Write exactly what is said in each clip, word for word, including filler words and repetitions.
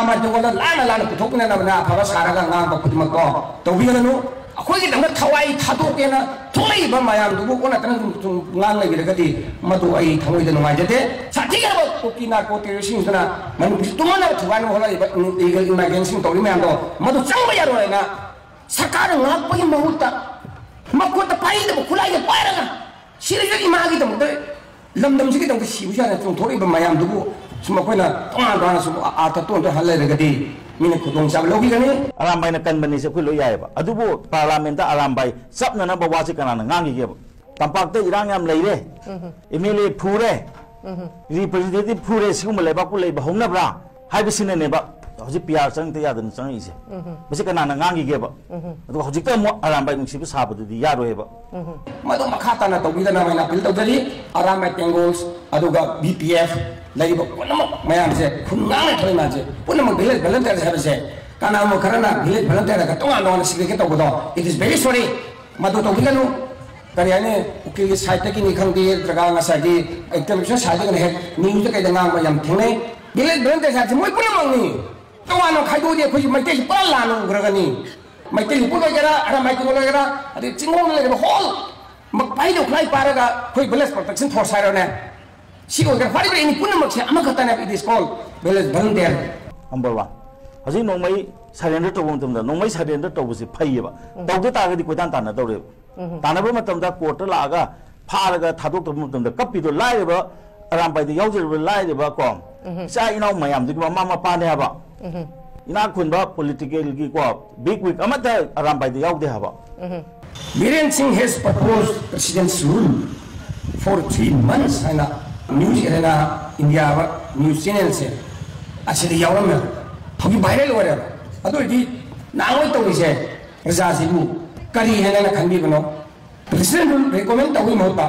ꯑꯃꯗꯨꯒ ꯂꯥꯟꯅ ꯂꯥꯟꯅ ꯄꯨꯊꯣꯛꯅꯅꯕꯅ ꯑꯐꯕ ꯁꯥꯔꯒ ꯉꯥꯡꯕ ꯈꯨꯗꯤꯡꯃꯛꯇꯣ ꯇꯧꯕꯤꯒꯅꯨ꯫ ꯑꯩꯈꯣꯏꯒꯤꯗꯃꯛ ꯊꯋꯥꯏ ꯊꯥꯗꯣꯛꯀꯦꯅ ꯊꯣꯛꯂꯛꯏꯕ ꯃꯌꯥꯝꯗꯨꯕꯨ ꯑꯣꯟꯅ ꯇꯩꯅ ꯁꯨꯝ ꯁꯨꯝ ꯉꯥꯡ ꯂꯩꯕꯤꯔꯒꯗꯤ ꯃꯗꯨ ꯑꯩ ꯊꯃꯣꯏꯗ ꯅꯨꯡꯉꯥꯏꯖꯗꯦ꯫ ꯁꯥꯊꯤꯈ꯭ꯔꯕ ꯀꯨꯀꯤ ꯅꯥꯔꯀꯣ ꯇꯦꯔꯣꯔꯤꯁꯁꯤꯡꯗꯨꯅ ꯃꯅꯤꯄꯨꯔꯁꯤ ꯇꯨꯝꯍꯟꯅꯕ ꯊꯨꯒꯥꯏꯅꯕ ꯍꯣꯠꯅꯔꯤꯕ ꯏꯂꯤꯒꯦꯜ ꯏꯃꯥꯏꯒ꯭ꯔꯦꯟꯁꯤꯡ ꯇꯧꯔꯤ ꯃꯌꯥꯝꯗꯣ ꯃꯗꯨ ꯆꯪꯕ ꯌꯥꯔꯣꯏꯅ ꯁꯔꯀꯥꯔꯅ ꯉꯥꯛꯄꯒꯤ ꯃꯍꯨꯠꯇ ꯃꯈꯨꯠꯇ ꯄꯥꯏꯗꯕ ꯈꯨꯠꯂꯥꯏꯗ ꯄꯥꯏꯔꯒ ꯁꯤꯔꯁꯨ ꯏꯃꯥꯒꯤꯗꯃꯛꯇ, ꯂꯝꯗꯝꯁꯤꯒꯤꯗꯃꯛꯇ ꯁꯤꯕꯁꯨ ꯌꯥꯅ ꯆꯣꯡꯊꯣꯔꯛꯏꯕ ꯃꯌꯥꯝꯗꯨꯕꯨ ꯁꯨꯝ ꯑꯩꯈꯣꯏꯅ ꯇꯣꯉꯥꯟ ꯇꯣꯉꯥꯟꯅ ꯁꯨꯝ ꯑꯥꯔꯊ ꯇꯣꯟ ꯇꯣꯟ ꯍꯜ ꯂꯩꯔꯒꯗꯤ ꯃꯤꯅ ꯈꯨꯗꯣꯡꯆꯥꯕ ꯂꯧꯈꯤꯒꯅꯤ꯫ ꯑꯔꯥꯝꯕꯥꯏꯅ ꯀꯟꯕꯅꯤꯁꯦ ꯑꯩꯈꯣꯏ ꯂꯣꯏ ꯌꯥꯏꯑꯕ, ꯑꯗꯨꯕꯨ ꯄꯥꯔꯂꯥꯃꯦꯟꯇ ꯑꯔꯥꯝꯕꯥꯏ ꯆꯞꯅꯅꯕ ꯋꯥꯁꯦ ꯀꯅꯥꯅ ꯉꯥꯡꯈꯤꯒꯦꯕ? ꯇꯝꯄꯥꯛꯇ ꯏꯔꯥꯡ ꯌꯥꯝ ꯂꯩꯔꯦ, ꯑꯦꯝ ꯑꯦꯜ ꯑꯦ ꯐꯨꯔꯦ, ꯔꯤꯄ꯭ꯔꯖꯦꯟꯇꯦꯇꯤꯚ ꯐꯨꯔꯦ, ꯁꯤꯒꯨꯝꯕ ꯂꯩꯕꯥꯛꯄꯨ ꯂꯩꯕ ꯍꯧꯅꯕ꯭ꯔꯥ ꯍꯥꯏꯕꯁꯤꯅꯅꯦꯕ ꯍꯧꯖꯤꯛ ꯄꯤ ꯑꯥꯔ ꯆꯪꯗ ꯌꯥꯗꯅ ꯆꯪꯉꯛꯏꯁꯦ꯫ ꯃꯁꯤ ꯀꯅꯥꯅ ꯉꯥꯡꯈꯤꯒꯦꯕ? ꯑꯗꯨꯒ ꯍꯧꯖꯤꯛꯇ ꯑꯃꯨꯛ ꯑꯔꯥꯝꯕꯥꯏ ꯅꯨꯡꯁꯤꯕ ꯁꯥꯕꯗꯨꯗꯤ ꯌꯥꯔꯣꯏꯕ꯫ ꯃꯗꯨ ꯃꯈꯥ ꯇꯥꯅ ꯇꯧꯕꯤꯗꯅꯕ ꯑꯩꯅ ꯑꯄꯤꯜ ꯇꯧꯖꯔꯤ꯫ ꯑꯔꯥꯝꯕꯥꯏ ꯇꯦꯡꯒꯣꯜꯁ ꯑꯗꯨꯒ ꯕꯤ ꯄꯤ ꯑꯦꯐ ꯂꯩꯔꯤꯕ ꯄꯨꯝꯅꯃꯛ ꯃꯌꯥꯝꯁꯦ ꯈꯨꯟ ꯉꯥꯡꯅ ꯊꯣꯛꯏ ꯃꯌꯥꯝꯁꯦ ꯄꯨꯝꯅꯃꯛ ꯚꯤꯂꯦꯖ ꯚꯣꯂꯟꯇꯤꯌꯔ ꯍꯥꯏꯕꯁꯦ ꯀꯅꯥꯒꯨꯝꯕ ꯈꯔꯅ ꯚꯤꯂꯦꯖ ꯚꯣꯂꯟꯇꯤꯌꯔꯒ ꯇꯣꯉꯥꯟ ꯇꯣꯉꯥꯟꯅ ꯁꯤꯒ꯭ꯔꯦꯠꯀ ꯇꯧꯕꯗꯣ, it is very sorry꯫ ꯃꯗꯨ ꯇꯧꯕꯤꯒꯅꯨ꯫ ꯀꯔꯤ ꯍꯥꯏꯅꯤ, ꯎꯀꯤꯜꯒꯤ ꯁꯥꯏꯠꯇꯒꯤꯅꯤ ꯈꯪꯗꯦ, ꯅꯠꯇ꯭ꯔꯒ ꯉꯁꯥꯏꯒꯤ ꯇꯦꯂꯤꯚꯤꯖꯟ ꯁꯥꯏꯠꯇꯒꯤꯅ ꯍꯦꯛ ꯅ꯭ꯌꯨꯁꯇ ꯀꯩꯗ ꯉꯥꯡꯕ ꯌꯥꯝ ꯊꯦꯡꯅꯩ꯫ ꯚꯤꯂꯦꯖ ꯚꯣꯂꯟꯇꯤꯌꯔ ꯍꯥꯏꯕꯁꯤ ꯃꯣꯏ ꯄꯨꯝꯅꯃꯛꯅꯤ꯫ ꯇꯣꯉꯥꯟꯅ ꯈꯥꯏꯗꯣꯛꯑꯗꯤ ꯑꯩꯈꯣꯏꯁꯨ ꯃꯩꯇꯩꯁꯤ ꯄꯨꯔꯥ ꯂꯥꯟꯅ ꯎꯈ꯭ꯔꯒꯅꯤ꯫ ꯃꯩꯇꯩ ꯂꯨꯄꯨ ꯑꯣꯏꯒꯦꯔꯥ, ꯑꯔꯥꯝꯕꯥꯏ ꯇꯦꯡꯒꯣꯜ ꯑꯣꯏꯒꯦꯔꯥ, ꯑꯗꯩ ꯆꯤꯡꯈꯣꯡꯗ ꯂꯩꯔꯤꯕ ꯍꯣꯜ ꯃꯄꯥꯏꯗꯧ ꯈꯨꯠꯂꯥꯏ ꯄꯥꯏꯔꯒ ꯑꯩꯈꯣꯏ ꯚꯤꯂꯦꯖ ꯄ꯭ꯔꯣꯇꯦꯛꯁꯟ ꯐꯣꯔꯁ ꯍꯥꯏꯔꯣꯅꯦ, ꯁꯤ ꯑꯣꯏꯒꯦꯔꯥ, ꯍꯥꯏꯔꯤꯕ ꯑꯦꯅꯤ ꯄꯨꯝꯅꯃꯛꯁꯦ ꯑꯃꯈꯛꯇꯅꯦꯕ, it is called village volunteer꯫ Number one, ꯍꯧꯖꯤꯛ ꯅꯣꯡꯃꯩ ꯁꯔꯦꯟꯗꯔ ꯇꯧꯕ ꯃꯇꯝꯗ ꯅꯣꯡꯃꯩ ꯁꯔꯦꯟꯗꯔ ꯇꯧꯕꯁꯦ ꯐꯩꯌꯦꯕ꯫ ꯇꯧꯗ ꯇꯥꯔꯒꯗꯤ ꯀꯣꯏꯇꯥꯟ ꯇꯥꯟꯅꯗꯧꯔꯦꯕ꯫ ꯇꯥꯟꯅꯕ ꯃꯇꯝꯗ ꯀꯣꯔꯠꯇ ꯂꯥꯛꯑꯒ ꯐꯥꯔꯒ ꯊꯥꯗꯣꯛꯇꯕ ꯃꯇꯝꯗ ꯀꯞꯄꯤꯗꯣ ꯂꯥꯏꯔꯕ, ꯑꯔꯥꯝꯕꯥꯏꯗ ꯌꯥꯎꯖꯔꯤꯕ ꯂꯥꯏꯔꯕ ꯀꯣ, ꯏꯆꯥ ꯏꯅꯥꯎ ꯃꯌꯥꯝꯗꯨꯒꯤ ꯃꯃꯥ ꯃꯄꯥꯅꯦ ꯍꯥꯏꯕ꯫ ꯏꯅꯥꯛ ꯈꯨꯟꯕ ꯄꯣꯂꯤꯇꯤꯀꯦꯜꯒꯤ ꯀꯣ ꯕꯤꯛ ꯋꯤꯛ ꯑꯃꯠꯇ ꯑꯔꯥꯝꯕꯥꯏꯗ ꯌꯥꯎꯗꯦ ꯍꯥꯏꯕ꯫ Biren Singh has proposed President's rule for three months ꯍꯥꯏꯅ ꯅ꯭ꯌꯨꯁ ꯑꯦꯔꯦꯅꯥ ꯏꯟꯗꯤꯌꯥ ꯅ꯭ꯌꯨꯁ ꯆꯦꯅꯦꯜꯁꯦ ꯑꯁꯤꯗ ꯌꯥꯎꯔꯝꯃꯦꯕ꯫ ꯍꯧꯖꯤꯛ ꯚꯥꯏꯔꯦꯜ ꯑꯣꯏꯔꯦꯕ꯫ ꯑꯗꯨ ꯑꯣꯏꯔꯗꯤ ꯅꯍꯥꯟꯋꯥꯏ ꯇꯧꯔꯤꯁꯦ ꯄ꯭ꯔꯖꯥꯁꯤꯕꯨ ꯀꯔꯤ ꯍꯥꯏꯅ ꯈꯟꯕꯤꯕꯅꯣ? ꯄ꯭ꯔꯦꯁꯤꯗꯦꯟꯠ ꯔꯨꯜ ꯔꯤꯀꯃꯦꯟ ꯇꯧꯕꯒꯤ ꯃꯍꯨꯠꯇ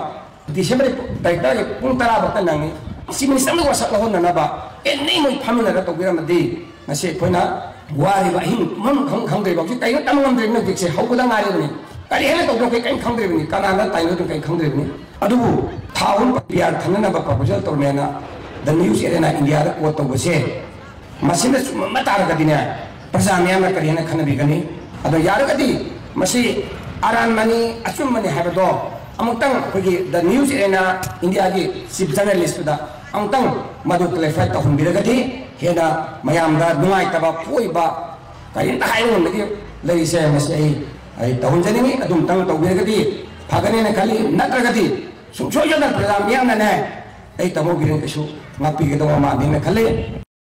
ꯗꯤꯁꯦꯝꯕꯔ ꯇꯥꯔꯤꯛ ꯇꯔꯥꯒꯤ ꯄꯨꯡ ꯇꯔꯥ ꯐꯥꯎꯇ ꯅꯪꯉꯤ꯫ ꯆꯤꯐ ꯃꯤꯅꯤꯁꯇꯔꯒ ꯋꯥꯁꯛ ꯂꯧꯍꯣꯟꯅꯅꯕ ꯑꯦꯅꯤ ꯃꯣꯏ ꯐꯝꯃꯤꯟꯅꯔꯒ ꯇꯧꯕꯤꯔꯝꯃꯗꯤ ꯉꯁꯤ ꯑꯩꯈꯣꯏꯅ ꯋꯥꯔꯤꯕ ꯑꯍꯤꯡ ꯇꯨꯝꯐꯝ ꯈꯪ ꯈꯪꯗ꯭ꯔꯤꯕ ꯍꯧꯖꯤꯛ ꯀꯩꯅꯣ ꯇꯝ ꯉꯝꯗ꯭ꯔꯤꯕꯅꯤ꯫ ꯍꯧꯖꯤꯛꯁꯦ ꯍꯧꯕꯗ ꯉꯥꯏꯔꯤꯕꯅꯤ꯫ ꯀꯔꯤ ꯍꯥꯏꯅ ꯇꯧꯗꯣꯏꯅꯣ ꯑꯩꯈꯣꯏ ꯀꯔꯤꯝ ꯈꯪꯗ꯭ꯔꯤꯕꯅꯤ, ꯀꯅꯥꯅ ꯇꯥꯏꯅꯗꯣꯏꯅꯣ ꯀꯔꯤꯝ ꯈꯪꯗ꯭ꯔꯤꯕꯅꯤ꯫ ꯑꯗꯨꯕꯨ ꯊꯥ ꯑꯍꯨꯝ ꯄꯤ ꯑꯥꯔ ꯊꯝꯅꯅꯕ ꯄ꯭ꯔꯄꯣꯖꯦꯜ ꯇꯧꯔꯝꯃꯦꯅ ꯗ ꯅ꯭ꯌꯨꯁ ꯑꯦꯔꯦꯅꯥ ꯏꯟꯗꯤꯌꯥꯗ ꯀꯣꯠ ꯇꯧꯕꯁꯦ ꯃꯁꯤꯅ ꯆꯨꯝꯃꯝꯕ ꯇꯥꯔꯒꯗꯤꯅꯦ, ꯄ꯭ꯔꯖꯥ ꯃꯤꯌꯥꯝꯅ ꯀꯔꯤ ꯍꯥꯏꯅ ꯈꯟꯅꯕꯤꯒꯅꯤ? ꯑꯗꯣ ꯌꯥꯔꯒꯗꯤ ꯃꯁꯤ ꯑꯔꯥꯟꯕꯅꯤ, ꯑꯆꯨꯝꯕꯅꯤ ꯍꯥꯏꯕꯗꯣ ꯑꯃꯨꯛꯇꯪ ꯑꯩꯈꯣꯏꯒꯤ The News ꯑꯦꯔꯦꯅꯥ ꯏꯟꯗꯤꯌꯥꯒꯤ ꯆꯤꯐ ꯖꯔꯅꯦꯂꯤꯁꯇꯨꯗ ꯑꯃꯨꯛꯇꯪ ꯃꯗꯨ ꯀ꯭ꯂꯦꯔꯤꯐꯥꯏ ꯇꯧꯍꯟꯕꯤꯔꯒꯗꯤ ꯍꯦꯟꯅ ꯃꯌꯥꯝꯗ ꯅꯨꯡꯉꯥꯏꯇꯕ ꯄꯣꯛꯏꯕ ꯀꯔꯤꯝꯇ ꯍꯥꯏꯕ ꯉꯝꯗꯒꯤ ꯂꯩꯔꯤꯁꯦ꯫ ꯃꯁꯤ ꯑꯩ, ꯑꯩ ꯇꯧꯍꯟꯖꯅꯤꯡꯉꯤ꯫ ꯑꯗꯨꯝꯇꯪ ꯇꯧꯕꯤꯔꯒꯗꯤ ꯐꯒꯅꯦꯅ ꯈꯜꯂꯤ꯫ ꯅꯠꯇ꯭ꯔꯒꯗꯤ ꯁꯨꯡꯁꯣꯏ ꯁꯣꯏꯗꯅ ꯄ꯭ꯔꯖꯥ ꯃꯤꯌꯥꯝꯅꯅꯦ ꯑꯩ ꯇꯥꯃꯣ ꯕꯤꯔꯦꯟ ꯀꯩꯁꯨ ꯉꯥꯛꯄꯤꯒꯗꯧꯕ ꯃꯥꯟꯗꯦꯅ ꯈꯜꯂꯤ꯫